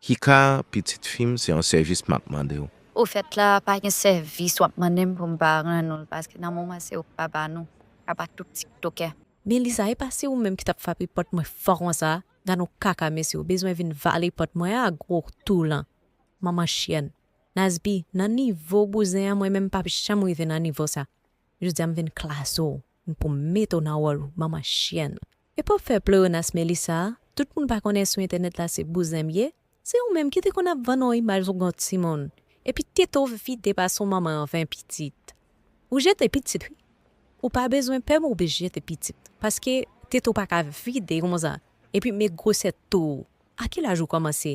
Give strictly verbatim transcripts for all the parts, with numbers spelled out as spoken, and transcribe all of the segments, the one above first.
Kika, pitit fi m, se yon sèvis m ap mande w. Ofèt la, pa gen sèvis w ap mande m pou m pa rann ou l, paske nan moman se ou k papa nou, apa tout tiktokè. Melissa, e pa se ou menm ki t ap frape pòt mwen fò konsa? Gad yon kaka mesye, ou bezwen vin vale pòt mwen a, gwo toulan. Manman chyèn. Nasby, nan nivo bouzen an, mwen menm m p ap janm rive nan nivo sa. Jodi a m vin klase w, m pou m mete w nan wòl ou, manman chyèn. E pa w fè pleyonas Melissa, tout moun pa konnen sou entènèt la se bouzen m ye? Se ou menm ki te konn ap vann yon imaj ougan timoun. Epi tete w vide pase w manman an ven pitit. Ou jete pitit wi. Ou pa bezwen pè m ou oblije jete pitit. Paske tete w pa ka vide konsa. Epi men gwosè tou. A ki laj ou kòmanse?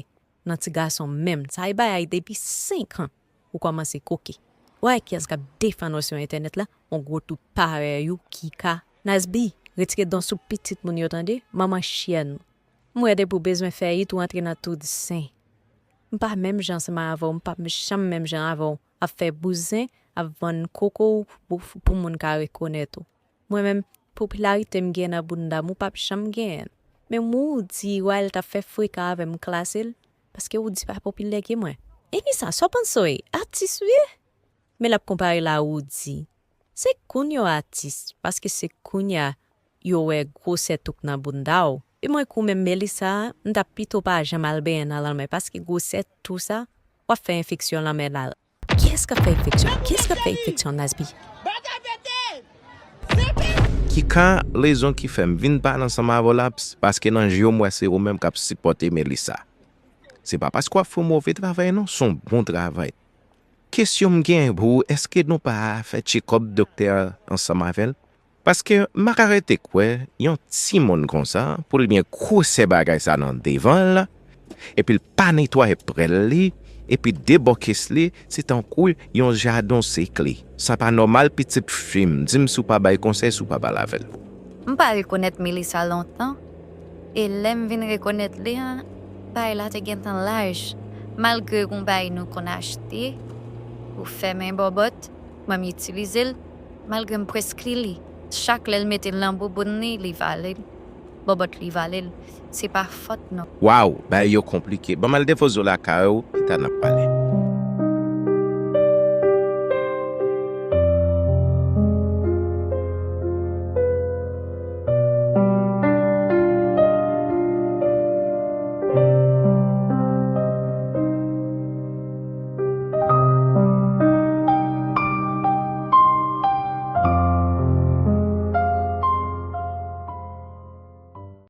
Nan ti gason menm. Sa e bagay depi senk an. Ou kòmanse koke. Ou wè kiyès k ap defann w sou entènèt la? Yon gwo tou parèy ou, kika. Nasby, retire dan sou pitit moun yo tande, manman chyèn. M wè depi w bezwen fè it ou antre nan tou di sen. M pa menm jan ansanm avè w, m p ap janm menm jan avè w. Ap fè bouzen, ap vann koko w pou, pou moun ka rekonèt ou. Mwen menm, popilarite m gen nan bounda m, ou p ap janm genyen l. Men Woody, Wild t ap fè freka avè m, m klase l, paske Woody pa popilè ke mwen. E kisa, sa w panse w ye? Atis ou ye? Men l ap konpare l a Woody. Se kounye w atis, paske se kounye a yo wè gwosè touk nan bounda w. E mwen kou menm Melissa, m t ap pito pa janm al benyen nan lanmè, paske gwosè tou sa, w ap fè enfeksyon lanmè la. Kiyès k ap fè enfeksyon? Kiyès k ap fè enfeksyon, Nasby? Kika, rezon ki fè m vin pale ansanm avè w la, paske nan je w m wè se ou menm k ap sipòte Melissa. Se pa paske w ap fè yon move travay non, se yon bon travay. Kesyon m gen pou ou, èske nou pa fè tchekòp doktè ansanm avè l? Paske m pa ka rete kwè yon timoun konsa, pou l gen gwosè bagay sa nan devan l, epi l pa netwaye prèl li, epi de bò kes li, se tankou yon jaden w sekle. Sa pa nòmal, pitit fi m, di m si w pa bay konsèy, si w pa pale avè l. M pa rekonèt Melissa lontan, e lè m vin rekonèt li an, bagay la te gentan laj. Malgre gon bagay nou konn achte pou fèmen bòbòt, mwen m itilize l, malgre m prèske li. Chak lè l mete l nan bouboun li, li vale l. Bòbòt li vale l. Se pa fòt nou. Waw, bagay yo konplike. Ban m al depoze w lakay ou, pita n ap pale.